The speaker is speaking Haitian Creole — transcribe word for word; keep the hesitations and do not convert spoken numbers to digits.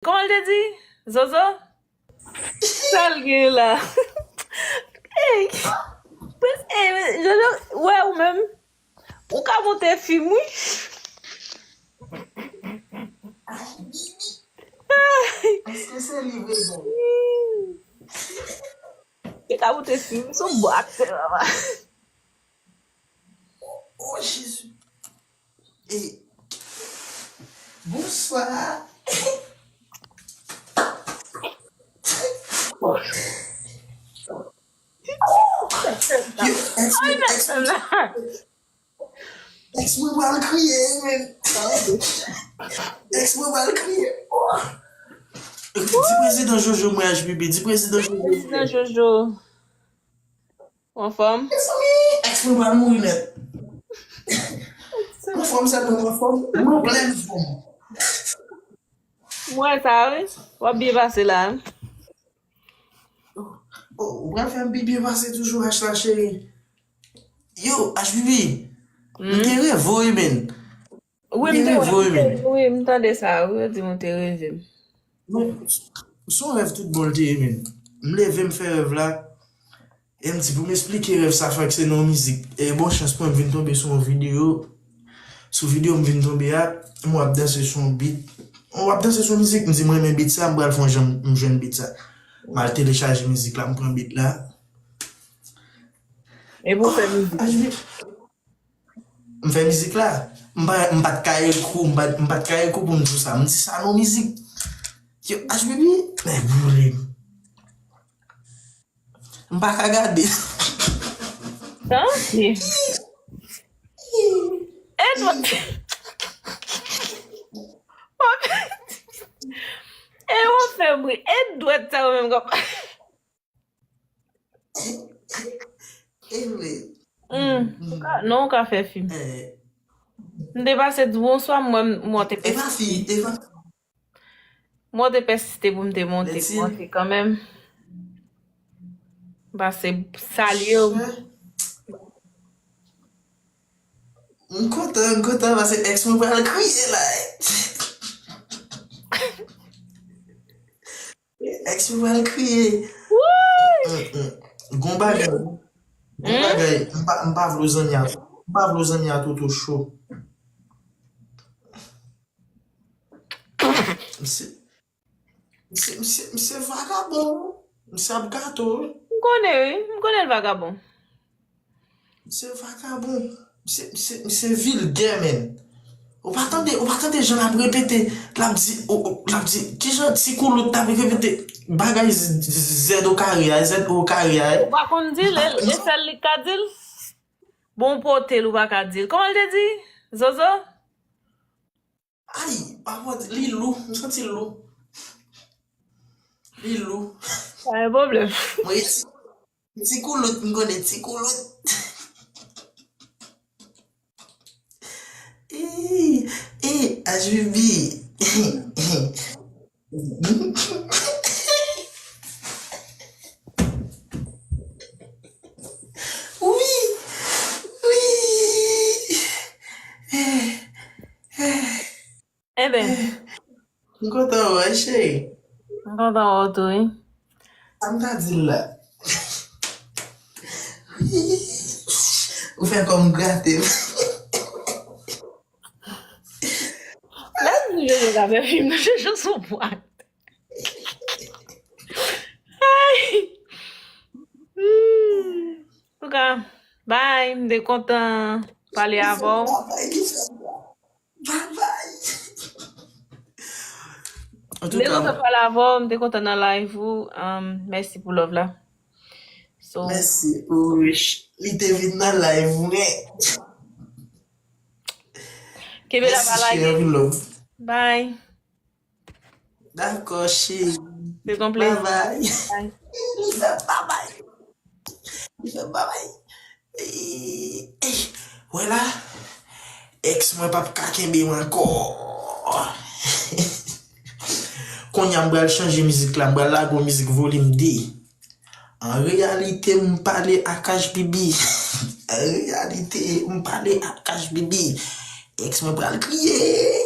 Kòman l te di? Zozo? Sa l gen la? Ey, prens, ey, Jojo, wè ou menm, ou ka monte fim, wi. Èske se li vre, bon? Ou ka monte fim, se yon bon aktè, papa. Oh, Jezi. E, bonswa. Yo, èks mwen, èks mwen, èks mwen pral kriye, men. Èks mwen pral kriye. Di prezidan Jojo mwen H B B, di prezidan Jojo. Prezidan Jojo. Ou anfòm? Mezanmi, èks mwen pral mouri nèt. Mwen anfòm sèlman, mwen anfòm. Mwen plèn fòm. Mwen wè sa, wi. W ap byen pase la. Oh, ou pral fè m pi byen pase toujou, H la cheri. Yo, H B B, m te reve w, wi, men. Wi, m te, wi, m tande sa, wi, yo di m ou te reve m. Non, se yon rèv tout bon l te ye, men. M leve, m fè rèv la, e m di pou m esplike rèv sa, fòk se nan yon mizik. E bon chans pou mwen, m vin tonbe sou yon videyo. Sou videyo m vin tonbe a, m w ap danse sou yon beat. M w ap danse sou yon mizik, m di m renmen beat sa, m pral fè yon jan m jwenn beat sa. M al telechaje mizik la, m pran beat la. E pou fè mizik. H B B, m fè mizik la. M pa, m pa t ka ekri w, m pa, m pa t ka ekri w pou m di w sa. M di sa nan mizik. Yo, H B B, nèg boule m. M pa ka gade. Tanpri. E dwèt. E w ap fè m ri. E dwèt sa yo menm k ap. E vre. Hmm, ou ka, non, ou ka fè fim. Eh. M te pase di bonswa, mwen, mwen te pèsiste. Eva fi, Eva. Mwen te pèsiste pou m te monte, monte kanmenm. M pase salye w. M kontan, m kontan, paske èks mwen pral kriye la. Èks mwen pral kriye. Wouyy! Mm, mm. Gon bagay. Gon bagay. M pa, m pa vle zanmi a, m pa vle zanmi a Toto cho. Misye, misye, misye, misye vagabon. Misye ap gate w. M konnen, wi. M konnen l vagabon. Misye vagabon. Misye, misye, misye vilgè, menn. Ou pa tande, ou pa tande jan l ap repete, l ap di, o, o, l ap di, kijan ti koulout t ap repete bagay z, z, zèd o kare a, zèd o kare a. Ou pa konn di l, e sèl li k ka di l. Bon, pote l, ou pa ka di l. Kòman l te di? Zozo? Ay, pa pwòt, li lou, m santi l lou. Li lou. Pa gen pwoblèm. Mwen resi ti koulout, m konnen ti koulout. Ee, ee, H B B. Wi, wi. Eh, eh. Eben. M kontan wè w, cheri. M kontan wè w tou, wi. Sa m ta di l la? Ou fè kò m grate m. Lè m di Jojo ka fè fim nan, Jojo sou pwa. Ay! Hmm. Antouka, bye, m te kontan pale avè w. Bye bye. Antouka, m te kontan pale avè w, m te kontan nan live ou. Um, mèsi pou love la. So, mèsi, wi. Li te vin nan live mwen. Kenbe la, pa lage. Mèsi, cheri, anpil love. Bye. Dakò, cheri. Se ton plezi. Bye bye. Bye. Li fè m babay. Li fè m babay. Ey, ey, wè la, èks mwen p ap ka kenbe m ankò. Kounye a m pral chanje mizik la, m pral lage yon mizik volim de. An reyalite, m pale ak H B B. An reyalite, m pale ak H B B. Èks mwen pral kriye.